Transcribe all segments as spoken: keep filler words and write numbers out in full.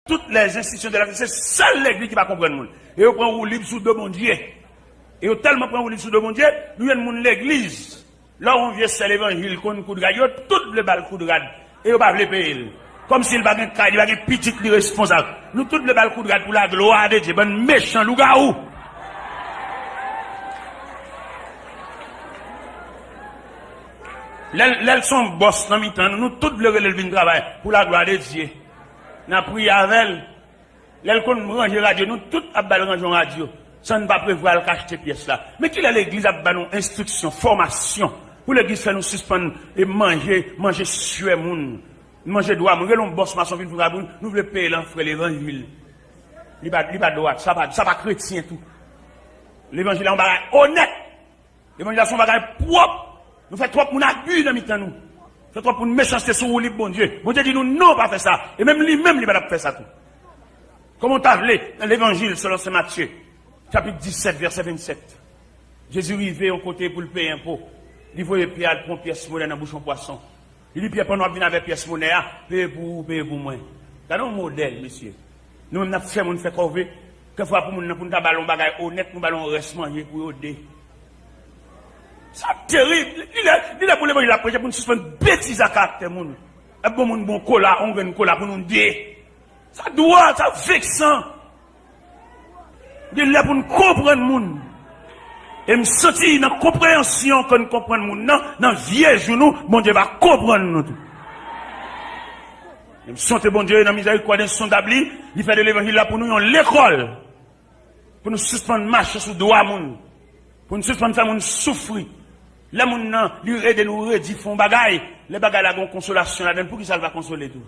Tout lè enstitisyon de la, se sèl legliz ki pa konprann moun. E yo pran woulib sou do Bondye. E yo tèlman pran woulib sou do Bondye, nou jwenn moun legliz. Lè w yon vye sè levanjil konn kout rad, yo tout vle ba l kout rad. E yo pa vle peye l. Kòmsi l pa gen kay, li pa gen pitit, li responsab. Nou tout vle ba l kout rad pou laglwa de Dye. Bann mechan lougawou. Lè l, lè l se yon bòs nan mitan nou, nou tout vle rele l vin travay pou laglwa de Dye. N a priye avè l. Lè l konn ranje radyo, nou tout ap ba l ranje yon radyo, san n pa prevwa l ka achte pyès la. Men kilè legliz ap ba nou enstriksyon, fòmasyon, pou legliz fè nou sispann e manje, manje syè moun, manje dwa moun, rele yon bòs mason vin fè travay pou nou, nou vle peye l an frè levanjil. Li pa, li pa dwat, sa pa, sa pa kretyen tou. Levanjil la yon bagay onèt. Levanjil la se yon bagay pwòp. Nou fè twòp moun abi nan mitan nou. Fè twòp moun mechanste sou woulib Bondye. Bondye di nou non, pa fè sa. E menm li menm, li pa t ap fè sa tou. Kòman w ta vle, nan levanjil selon Sen Matye, chapit disèt, vèsè vennsèt, Jezi rive yon kote pou l peye enpo. Li voye pye a, l pran pyès monè nan bouch yon pwason. Li di Pyè, pandan w ap vin avèk pyès monè a, peye pou ou, peye pou mwen. Gade yon modèl, mesye. Nou menm n ap fè moun fè kòve. Kèfwa pou moun nan, pou n ta ba l yon bagay onèt, nou ba l yon rès manje pou yo de. Sa terib. Li lè, li lè pou levanjil la preche, pou n sispann betize ak karaktè moun. Ap bon moun bon kola, yon grenn kola pou nou de. Sa dwòl, sa veksan. Gen lè pou n konprann moun. E m santi nan konpreyansyon ke n konprann moun nan, nan vye jou nou, Bondye va konprann nou tou. E m sonje Bondye nan mizèrikòd ensondab li, li fè de levanjil la pou nou yon lekòl. Pou nou sispann mache sou dwa moun. Pou nou sispann fè moun soufri. Lè moun nan, li ede nou redi fè yon bagay, lè bagay la gen yon konsolasyon ladan l, poukisa l pa konsole tou?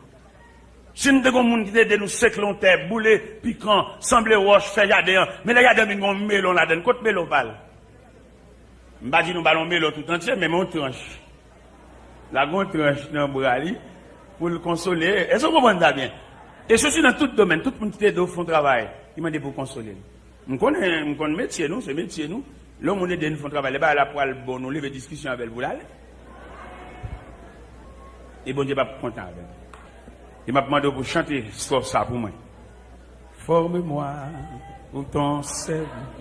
Si n te gen yon moun ki te ede nou sekle yon tè, boule pikan, sanble wòch, fè jaden an, men lè jaden an vin gen yon melon ladan l, kot melon pa l? M pa di nou ba l yon melon tout antye, men yon tranch. Lage yon tranch nan bra li pou l konsole. Èske w konprann sa byen? E soti nan tout domèn, tout moun ki te ede w fè yon travay, li mande pou w konsole l. M konnen, m konn metye nou, se metye nou. Lè yon moun ede n fè yon travay, lè bagay la pral bon, nou leve diskisyon avè l pou l ale. E Bondye p ap kontan avè l. E m ap mande w pou chante stwòf sa pou mwen. Forme-moi pour ton service.